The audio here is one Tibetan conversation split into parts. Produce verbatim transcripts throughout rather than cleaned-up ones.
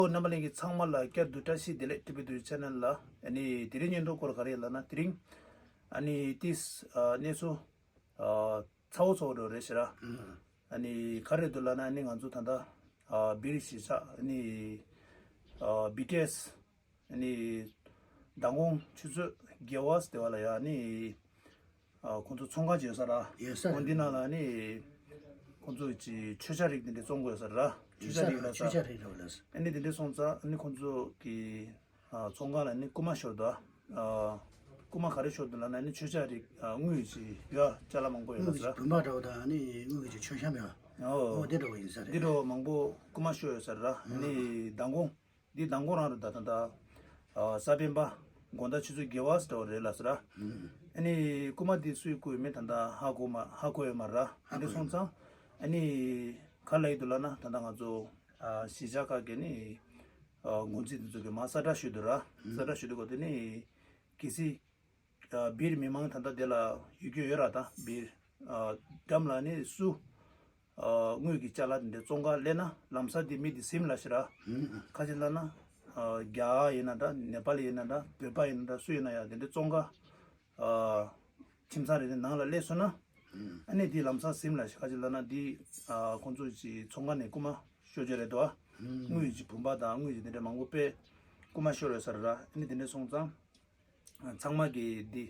ཨོ། རྣམ་པ་ལྷན་རྒྱས་ཚང་མ་ལ་བསྐྱར་དུ་བཀྲ་ཤིས་བདེ་ལེགས། ཊི་བི་དུ་ཆེ་ནལ་ལ། ཨ་ནི་དེ་རིང་སྙན་ཐོ་སྐོར་ག་རེ་ལབ་ན། དེ་རིང་ཨ་ནི་ཏིས་ཨ་གནས་ཚུལ་ཨ་ཚ་བོ་ཚ་བོ་འདྲ་རེད་ཤག་ར། ཨ་ནི་ག་རེ་འདུག་ལབ་ན། ཨ་ནི་ང་ཚོ་ད་ལྟ་ཨ་སྦིར་གཞིས་ཆགས་ཨ་ནི་ཨ་བི་ཊི་ཨེས་ཨ་ནི་མདང་དགོང་ཆུ་ཚོད་བརྒྱད་པ་ཙམ་དེ་བ་ལ་ཡ་ཨ་ནི། ཨ་ཁོང་ཚོ་ཚོང་ཁང་ཅིག་ཡོད་ས་ར། ཡོད་ས་རེད། འོ་འདི་ནང་ལ་ནི་ཁོང་ཚོ་ཅིག་མཆོད་ཆ་རིགས་འདི་འདྲ་བཙོང་གི་ཡོད་ས་ར། མཆོད་ཡོད་ས་ཆ་རིགས་རེད། ལ་ས། མཆོད་ཆ་རིགས་རེད་ལ་ས། ཨ་ནི་འདི་འདྲ་སོང་ཙང་ཨ་ནི་ཁོང་ཚོ་གི་ཨ་ཚོང་ཁང་ལ་ནི་རྐུ་མ་ཤོར་འདུག་ཨ་རྐུ་མ་ག་རེ་ཤོར་འདུག་ལབ་ན། ཨ་ནི་མཆོད་ཆ་རིགས་ཨ་དངུལ་ཅིག་ཡོད་ཅ་ལག་མང་པོ་ཡོད་ལ་དངུལ་ས་གྱི་ར། བུམ་པ་འདྲ་བོ་དང་ཨ་ནི་དངུལ་གྱི་མཆོད་བཤམས་ཡོད། ཨོ། འོ་དེ་འདྲ་བོ་ཡིན་ས་རེད། འདི་འདྲ་བོ་མང་པོ་རྐུ་མ་ཤོར་ཡོད་ས་ར། ཨ་ནི་མདང་དགོང་འདི་མདང་དགོང་རང་རེད། ད་ད་ད་ཨ་གཟའ་སྤེན་པ་དགོང་དག་ཆུ་ཚོད་བརྒྱད་པ་ཙམ་རེད་ལ་ས་ར། ཨ་ནི་རྐུ་མ་འདི་སུས་རྐུས་མིན་ད་ལྟ་ཧ་གོ་མ་ཧ་གོ་ཡོད་མ་ར། ཨ་ནི་སོང་ཙང་ཨ་ནི་ག་ལ་ཡིན་འདུག་ལབ་ན། ད་ལྟ་ང་ཚོ་ཨ་གཞིས་ཆགས་ཁག་གི་ནི་ཨ་འགོ་འཛིན་དེ་ཚོ་གི་མ་གསལ་བསྒྲགས་ཞུས་འདུག་ར། གསལ་བསྒྲགས་ཞུས་འདུག་གོ་དེ་ནི་གལ་སྲིད་ཨ་སྦིར་མི་མང་ད་ལྟ་དེ་ལ་ཡོད་རྒྱུ་ཡོད་ར། ད་སྦིར་ཨ་འགྲམ་ལ་ནི་སུ་ཨ་དངུལ་གྱི་ཅ་ལག་དེ་འདྲ་བཙོང་ག་སླེབས་ན་ལམ་སང་དེ་མི་དེ་ཟིན་ལ་ཤི་ར། ཁ་ཅིག་ལབ་ན་ཨ་རྒྱ་གར་ཡིན་ན་འདྲ། ནེ་པ་ལི་ཡིན་ན་འདྲ། བོད་པ་ཡིན་ན་འདྲ། སུ་ཡིན་ན་ཡང་དེ་འདྲ་བཙོང་ག་ཨ་ཁྱིམ་ཚང་རེ་རེ་ནང་ལ་སླེབས་སོང་ན། ཨ་ནི་དེ་ལམ་སང་ཟིན་ལ་ཤི། ཁ་ཅིག་ལབ་ན་དེ་ཨ་ཁོང་ཚོ་ཅིག་ཚོང་ཁང་ནས་རྐུ་མ་ཤོར་རྒྱུ་རེད་དོ། དངུལ་གྱི་བུམ་པ་དང་དངུལ་གྱི་དེ་འདྲ་མང་པོ་དཔེ་རྐུ་མ་ཤོར་ཡོད་ས་རེད་ར། ཨ་ནི་དེ་འདྲ་སོང་ཙང་ཚང་མ་གིས་འདི་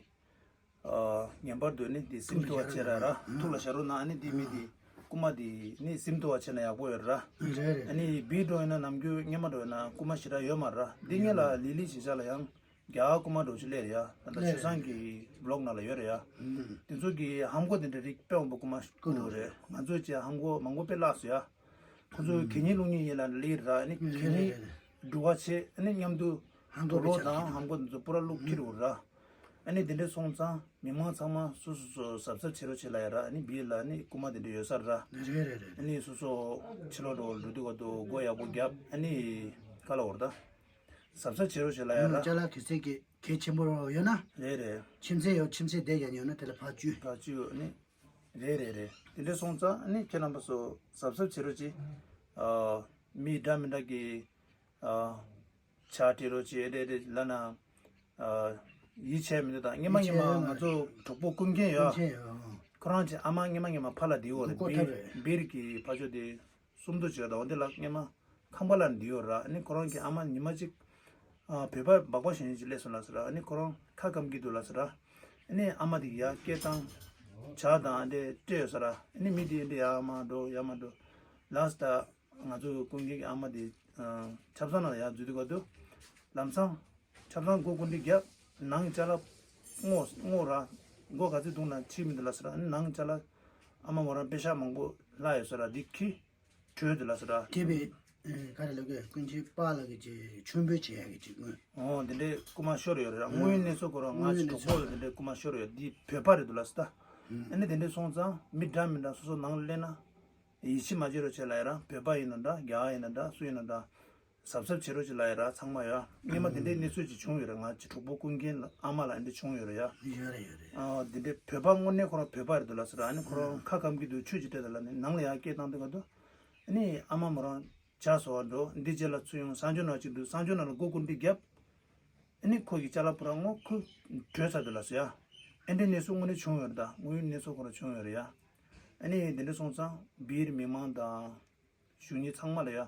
ཨ་ངེས་པར་དུ་ནི་འདི་སིམ་ཐུབ་པ་བྱེད་ར་ར། ཐུགས་ལ་བཞག་རོགས་གནང་། ཨ་ནི་འདི་མི་འདི་རྐུ་མ་འདི་ནི་སིམ་ཐུབ་པ་བྱས་ན་ཡག་པོ་ཡོད་ར། རེད་རེད། ཨ་ནི་སྦིར་འགྲོ་ཡིན་ན་ནམ་རྒྱུན་སྔོན་མ་འགྲོ་ཡིན་ན་རྐུ་མ་ཞེ་དྲག་ཡོད་མ་ར། འདི་སྔོན་ལ་ལི་ལི་གཞིས་ཆགས་ལ་ཡང་རྒྱ་གར་རྐུ་མ་འདྲ་བོ་ཅིག་སླེབས་ཡ། ད་ལྟ་ཆོས་བཟང་གི་བི་ལོག་ནང་ལ་ཡོད་རེད་ཡ། དེ་ཚོ་གི་ཧམ་གོ་དེ་འདྲ་རིགས་དཔེ་མང་པོ་རྐུ་མ་རྐུ་འདུག་རེད། ང་ཚོ་ཅིག་ཧམ་གོ་མང་པོ་དཔེ་བརླགས་སོང་ཡ། ཁོ་ཚོ་གད་སྙིགས་བླུག་མཁན་ཡིན་ལ་ལི་ར། ཨ་ནི་གད་སྙིགས་འགྲུལ་བ་བྱེད། ཨ་ནི་མཉམ་དུ་ཧམ་གོ་དུག་ལོག་དང་ཧམ་གོ་དེ་ཚོ་པུ་ར་བླུགས་ཁྱེར་འོང་ར། ཨ་ནི་དེ་འདྲ་སོང་ཙང་མི་མང་ཚང་མ་སོ་སོ་སོ་གཟབ་གཟབ་བྱེད་རོགས་བྱེད་ལ་ཡ་ར། ཨ་ནི་སྦིར་ལ་ནི་རྐུ་མ་དེ་འདྲ་ཡོད་ས་ར། རེད་རེད་རེད། ཨ་ནི་སོ་སོ་ཕྱི་ལོགས་འགྲོ་འགྲོ་དུས་སྐབས་སུ་སྒོ་ཡག་པོ་བརྒྱབ། ཨ་ནི་ག་ལ་འོར་ད་གཟབ་གཟབ་བྱེད་རོགས་བྱེད་ལ་ཡ་ར། ཅ་ལག་གལ་སྲིད་གལ་གལ་ཆེན་པོ་ཡོད་ན། རེད་རེད། ཁྱིམ་མཚེས་ཡོད། ཁྱིམ་མཚེས་བསྡད་ཀྱང་ཡོད་ན་དེ་ལ་ཕར་བཅུག་ཕར་བཅུག་ཨ་ནི། རེད་རེད་རེད། དེ་འདྲ་སོང་ཙང་ཨ་ནི་ཁྱེད་རྣམ་པ་ཚོ་གཟབ་གཟབ་བྱེད་རོགས་གྱིས། ཨ་མི་འདྲ་མི་འདྲ་གི་ཨ་ཆ་སྤྲད་རོགས་གྱིས། རེད་རེད་ལབ་ན་ཨ་ཡིད་ཆེས་མི་འདུག་ད་སྔོན་མ་སྔོན་མ་ང་ཚོ་གྲོགས་པོ་རྐུ་མཁན་ཡོད། ཁོ་རང་གི་ཨ་མ་སྔོན་མ་སྔོན་མ་ཕར་ལ་བསྡད་ཡོད་རེད། སྦིར་སྦིར་གྱི་ཕར་ཕྱོགས་དེ། སུམ་མདོ་བྱས་དང་འོ་དེ་ལ་སྔོན་མ་ཁང་པ་ལ་འདི་ཡོད་ར། ཨ་ནི་ཁོ་རང་གི་ཨ་མ་ཉི་མ་གཅིག་ཨ་བོད་པ་སྦག་སྦག་ཞིག་ཅིག་སླེབས་སོང་ལ་ཟེར་ར། ཨ་ནི་ཁོ་རང་ཁ་སྐམ་གྱི་འདུག་ལ་ཟེར་ར། ཨ་ནི་ཨ་མ་དེ་ཡ་སྐད་བཏང་ཇ་དང་ཨ་འདྲས་སྤྲད་ཡོད་ཟེར་ར། ཨ་ནི་མི་དེ་ཨ་འདྲས་ཡར་མར་འགྲོ་ཡར་མར་འགྲོ། ལ་སི་ཊི་ང་ཚོ་རྐུ་མཁན་གྱི་ཨ་མ་དེ་ཨ་ཆབ་གསང་ནང་ལ་ཡར་འཛུལ་དུས་སྐབས་སུ་ལམ་སང་ཆབ་གསང་སྒོ་རྐུ་འདི་རྒྱབ། ནང་ཅ་ལག་སྔོག་སྔོག་ར། སྒོ་ག་ཚོད་བརྡུངས་ན་ཕྱིས་མི་འདུག་ལ་ཟེར་ར། ཨ་ནི་ནང་ཅ་ལག་ཨ་མ་མོ་རང་པེ་ཤག་མང་པོ་བརླག་ཡོད་ཟེར་ར། འདི་ཁྱེར་བྲོས་འདུག་ལ་ཟེར་ར། དེ་བས་ཨ་ག་རེ་ལབ་དགོས། རྐུན་ཆེན་པཱ་ལགས་ཀྱིས་ཅིག་མཆོད་འབུལ་བྱེད་ཡག་གི་ཅིག་དངོས། ཨོ་འདི་འདྲའི་རྐུ་མ་ཤོར་ཡོད་རེད་ར། དངོས་ཡོད་གནས་ཚུལ་ཁོ་རང་ང་ཚོ་གྲོགས་པོ་ལ་འདི་འདྲའི་རྐུ་མ་ཤོར་ཡོད། འདི་བོད་པ་རེད་འདུག་ལ་ཟེར་ད། ཨ་ནི་དེ་འདྲའི་སོང་ཙང་མི་འདྲ་མི་འདྲ་སོ་སོ་ནང་སླེབས་ན་ཡིད་ཆེས་མ་བྱེད་རོགས་བྱེད་ལ་ཡ་ར། བོད་པ་ཡིན་ན་འདྲ། རྒྱ་གར་ཡིན་ན་འདྲ། སུ་ཡིན་ན་འདྲ། གཟབ་གཟབ་བྱེད་རོགས་བྱེད་ལ་ཡ་ར། ཚང་མ་ཡ། སྔོན་མ་དེ་འདྲའི་གནས་ཚུལ་ཅིག་བྱུང་ཡོད་རེད། ང་ཅིག་གྲོགས་པོ་རྐུ་མཁན་ལ་ཨ་མ་ལ་འདི་འདྲ་བྱུང་ཡོད་རེད་ཡ། ཡོད་རེད་ཡོད་རེད། ཨ་དེ་འདྲའི་བོད་པ་དངོས་གནས་ཁོ་རང་བོད་པ་རེད་འདུག་ལ་ཟེར་ར། ཨ་ནི་ཁོ་རང་ཁ་སྐམ་གྱི་འདུག་ཆུ་ཅིག་སྤྲད་དང་ལབ་ནས་ནང་ལ་ཡ་སྐད་བཏང་དུས་སྐབས་སུ། ཨ་ནི་ཨ་མ་མོ་རང་ཇ་བཟོ་བར་འགྲོ། འདི་རྗེས་ལ་ཚུར་ཡོང་། གསང་སྤྱོད་ནང་ཅིག་འདུག་གསང་སྤྱོད་ནང་ལ་སྒོ་རྐུ་འདི་བརྒྱབ། ཨ་ནི་ཁོ་གི་ཅ་ལག་པུ་ར་སྔོག་ཁོ་བྲོས་ཚར་འདུག་ལ་ཟེར་ཡ། ཨེ་འདྲའི་གནས་ཚུལ་དངོས་གནས་བྱུང་ཡོད་རེད་ད། དངོས་ཡོད་གནས་ཚུལ་ཁོ་རང་བྱུང་ཡོད་རེད་ཡ། ཨ་ནི་དེ་འདྲ་སོང་ཙང་སྦིར་མི་མང་དང་གཞོན་སྐྱེས་ཚང་མ་ལ་ཡ། ཨ་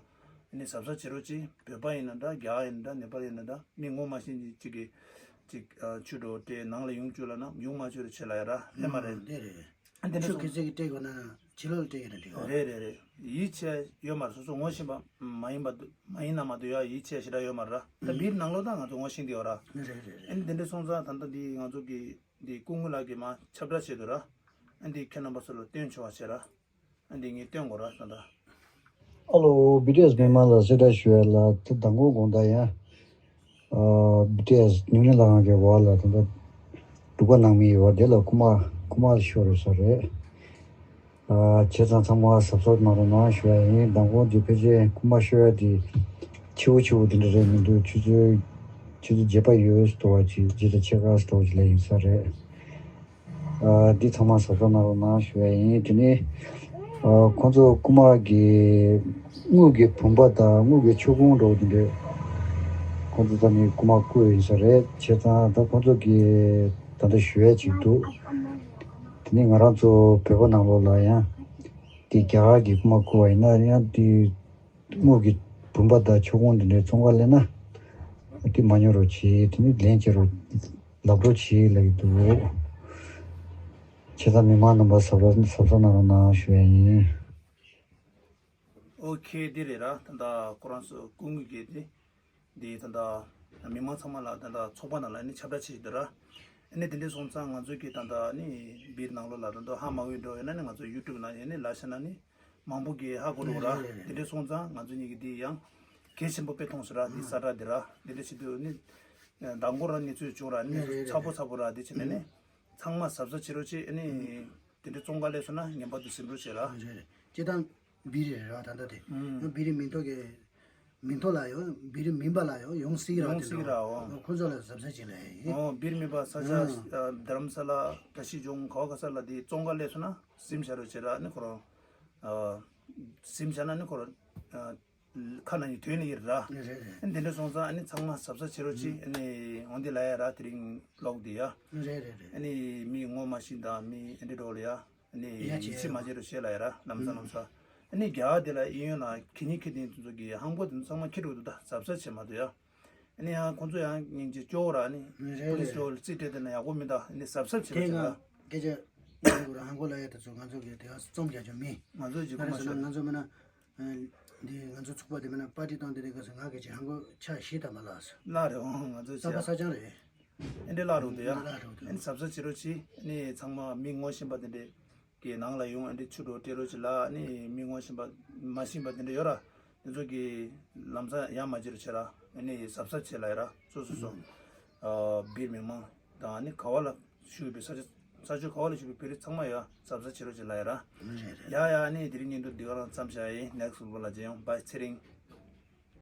ནི་གཟབ་གཟབ་བྱེད་རོགས་གྱིས། བོད་པ་ཡིན་ན་འདྲ། རྒྱ་གར་ཡིན་ན་འདྲ། ནེ་པཱལ་ཡིན་ན་འདྲ། མི་ངོ་མ་ཤེས་མཁན་ཅིག་གིས་ཅིག་ཨ་ཆུ་དྲོ་སྤྲད་ནང་ལ་ཡོང་བཅུག་ལབ་ན་ཡོང་མ་བཅུག་རེ་བྱེད་ལ་ཡ་ར། ལྷད་མ་རེད། ཨ་འདི་འདྲ་ཆུ་སོང་གལ་སྲིད་ཀྱི་སྤྲད་དགོས་ན་ཕྱི་ལོགས་ལ་སྤྲད་ཀྱི་ན་འགྲིག་གི་རེད། རེད་རེད། ཡིད་ཆེས་ཡོད་མ་རེད། སོ་སོ་ངོ་ཤེས་པ་མ་ཡིན་པ་འདུག་མ་ཡིན་ན་མ་གཏོགས་ཡ་ཡིད་ཆེས་ཞེ་དྲག་ཡོད་མ་རེད། ད་སྦིར་ནང་ལོགས་ད་ང་ཚོ་ངོ་ཤེས་ཀྱི་ཡོད་ར། རེད་རེད་རེད། ཨ་ནི་དེ་འདྲ་སོང་ཙང་ད་ལྟ་འདི་ང་ཚོ་གི་འདི་སྐུ་ངོ་ལགས་ཀྱིས་མར་ཁྱབ་བསྒྲགས་བྱས་འདུག་ར། ཨ་འདི་ཁྱེད་རྣམ་པ་ཚོ་ལ་སྟོན་ཆོག་པ་བྱས་ར། ཨ་འདི་ངས་སྟོན་དགོས་ར་ད་ལྟ། ཨ་ལོ། བི་ཊི་ཨེས་མི་མང་ལ་གསལ་བསྒྲགས་ཞུ་ཡ་ལ། ད་མདང་དགོང་དགོང་དག་ཡང་ཨ་བི་ཊི་ཨེས་ཉུང་ཉུང་ལ་ང་གི་བར་ལ་ད་ལྟ་སྒྲུག་པ་གནང་མི་ཡོད་པ་དེ་ལ་རྐུ་མ་རྐུ་མ་ཤོར་ཡོད་ས་རེད། ཨ་བྱས་ཙང་ཚང་མ་གཟབ་གཟབ་གནང་རོགས་གནང་ཞུ་ཡ་ཡིན། མདང་དགོང་འདི་ཕལ་ཆེར་རྐུ་མ་ཤོར་ཡ་དེ་ཆེ་བོ་ཆེ་བོ་དེ་འདྲ་རེད་མི་འདུག་ཆུ་ཚོད་ཆུ་ཚོད་བརྒྱད་པ་ཡོལ་ཙམ་ཅིག་བརྒྱད་དང་ཕྱེད་ཀ་ཙམ་ཅིག་ལ་ཡིན་ས་རེད། ཨ་འདི་ཚང་མ་གཟབ་གཟབ་གནང་རོགས་གནང་ཞུ་ཡ་ཡིན། དེ་ནས་ ཨ། ཁོང་ཚོ་རྐུ་མ་གི་དངུལ་གྱི་བུམ་པ་དང་དངུལ་གྱི་མཆོད་ཀོང་འདྲ་བོ་དེ་འདྲས་ཁོང་ཚོ་ད་ནི་རྐུ་མ་རྐུ་ཡིན་ས་རེད། བྱས་ཙང་ད་ཁོང་ཚོ་གིས་ད་ལྟ་ཞུ་ཡས་ཅིག་འདུག་དེ་ནི་ང་རང་ཚོ་བོད་པ་ནང་ལོགས་ལ་ཡང་དེ་རྒྱ་གར་གྱི་རྐུ་མ་རྐུ་བ་ཡིན་ན་ཡང་དེ་དངུལ་གྱི་བུམ་པ་དང་མཆོད་ཀོང་དེ་འདྲའི་བཙོང་ག་སླེབས་ན་དེ་མ་ཉོ་རོགས་གྱིས། དེ་ནི་ལན་བྱེད་རོགས། ལབ་རོགས་གྱིས་ལབ་ཀྱི་འདུག་བྱས་ཙང་མི་མང་རྣམ་པ་གཟབ་གཟབ་གནང་རོགས་གནང་ཞུ་ཡ་ཡིན། ཨོ་ཁེ། འདི་རེད་ར། ད་ལྟ་ཁོ་རང་ཚོ་སྐུ་ངོ་གིས་དེ་འདི་ད་ལྟ་མི་མང་ཚང་མ་ལ་ད་ལྟ་ཚོགས་པ་ནང་ལ་ནི་ཁྱབ་བསྒྲགས་བྱེད་ཀྱི་འདུག་ར། ཨ་ནི་དེ་འདྲས་སོང་ཙང་ང་ཚོ་གིས་ད་ལྟ་ནི་བིར་ནང་ལོགས་ལ་ད་ལྟ་ཧ་མ་གོ་འགྲོ་ཡོད་ན་ནི་ང་ཚོ་ཡུ་ཊུབ་ནང་ཡིན་ནི་ལབ་བྱས་ན་ནི་མང་པོ་གིས་ཧ་གོ་འགྲོ་ར། རེད་རེད་རེད། དེ་འདྲས་སོང་ཙང་ང་ཚོ་གཉིས་ཀྱིས་འདི་ཡང་གལ་ཆེན་པོ་དཔེ་མཐོང་སོང་ར། འདི་གསལ་བསྒྲགས་འདི་ར། འདི་འདྲས་བྱེད་དུས་ནི་མདང་དགོང་ར་གནས་ཚུལ་བྱུང་ར། ནི་རེད་རེད་ཚ་པོ་རེད། ཚ་པོ་ར། འདི་བྱས་ནས་ནི་ཚང་མ་གཟབ་གཟབ་བྱེད་རོགས་བྱེད། ཨ་ནི་དེ་འདྲས་བཙོང་ག་སླེབས་སོང་ན་ངན་པ་དེ་ཟིན་རོགས་བྱེད་ར། རེད་རེད། སྤྱིར་བཏང་བིར་རེད་ར། ད་ལྟ་དེ་ཡང་བིར་མི་ཐོག་གི་མི་ཐོག་ལ་ཡང་བིར་མིན་པ་ལ་ཡང་ཡོང་སྲིད་ར། ཡོང་དེ་སྲིད་ར། འགྲོ་འོ། ཁོ་ཚོ་ལ་གཟབ་གཟབ་བྱེད་ལ་ཡིན། འོ། བིར་མིན་པ་ས་ཆ་ཨ། རྡ་རམ་ས་ལ་བཀྲ་ཤིས་ལྗོངས་ག་བ་ག་ས་ལ་དེ་བཙོང་ག་སླེབས་སོང་ན་སིམ་བྱ་རོགས་བྱེད་ར། ཨ་ནི་ཁོ་རང་ཨ། སིམ་བྱ་ན་ནི་ཁོ་རང་ཨ། ཁ་ནང་གི་དོན་ནི་ཡིན་ར། རེད་རེད། ཨ་ནི་དེ་འདྲ་སོང་ཙང་ཨ་ནི་ཚང་མ་གཟབ་གཟབ་བྱེད་རོགས་གྱིས། ཨ་ནི་འོང་དེ་ལ་ཡ་ར། དེ་རིང་ལོག་དེ་ཡ། རེད་རེད་རེད། ཨ་ནི་མི་ངོ་མ་ཤེས་དང་མི་ཨ་འདྲ་འགྲོ་ལ་ཡ། ཨ་ནི་ཡ་ཡིད་ཆེས་མ་བྱེད་རོགས་བྱེད་ལ་ཡ་ར། ལམ་སང་ལམ་སང་། ཨ་ནི་རྒྱ་གར་དེ་ལ་གཡས་གཡོན་ལ་གད་སྙིགས་ཁྱེར་དེ་ཚོ་གི་ཧམ་གོ་དེ་ཚོ་ཚང་མ་འཁྱེར་འགྲོ་འདུག་ད་གཟབ་གཟབ་བྱེད་མ་འདུག་ཡ། ཨ་ནི་ཡང་ཁོང་ཚོ་ཡང་སྙིང་རྗེ་སྐྱོ་བོ་ར། ཨ་ནི་རེད་པོ་ལིས་རེད་ཅོ་རྩིས་སྤྲད་དེ་ན་ཡག་པོ་མི་འདུག་ཨ་ནི་གཟབ་གཟབ་བྱེད་དེ་རོགས་བྱེད་ང་ལ། སྐད་ཆ་ཡག་པོ་ར། ཧམ་གོ་ལ་ཡ་དེ་ཚོ་ང་ཚོ་གི་དེ་ག་རྩོམ་རྒྱག་རྒྱུ་མེད། ང་ཚོ་གཅིག་པུ་མ་ཤོད། ང་ཚོ་མིན་ན། འདི་ང་ཚོ་ཚོགས་པ་དེ་མིན་ན་པར་ཊི་བཏང་དེ་རིང་སྐབས་སུ་ང་གི་ཅིག་ཧང་གོ་ཆ་ཞིག་དང་མ་ལགས་སོ། ལགས་རེད། འོང་ང་ཚོ་ས་ཆ་ས་ཆ་རེད། ཨེ་འདྲས་ལགས་རོགས་དེ་ཡ། ལགས་རོགས་དེ། ཨེ་གཟབ་གཟབ་བྱེད་རོགས་གྱིས། ཨེ་ཚང་མ་མི་ངོ་ཤེས་པ་དེ་འདྲས་ཀྱི་ནང་ལ་ཡོང་། ཨེ་འདྲས་ཆུ་དྲོ་སྤྲད་རོགས་གྱིས་ལ། ཨེ་མི་ངོ་ཤེས་པ་མ་ཤེས་པ་དེ་འདྲས་ཡོད་ར། དེ་ཚོ་གི་ལམ་སང་ཡ་མ་བྱེད་རོགས་བྱེད་ར། ཨེ་གཟབ་གཟབ་བྱེད་ལ་ཡ་ར། སོ་སོ་སོ། ཨ་བིར་མི་མང་དང་ཨ་ནི་ག་བ་ལ་བཞུགས་པའི་ས་ཆ་ས་ཆ་ག་བ་ལ་བཞུགས་པའི་བོད་རིགས་ཚང་མ་ཡ་གཟབ་གཟབ་བྱེད་རོགས་བྱེད་ལ་ཡ་ར། རེད་རེད། ཡ་ཡ། ཨ་ནི་དེ་རིང་བརྙན་ཐུང་འདི་ག་རང་མཚམས་བཞག་ཡིན། ནེག་སི་ཊི་ལོ་ལ་མཇལ་ཡོང་། བཱའི། ཚེ་རིང་།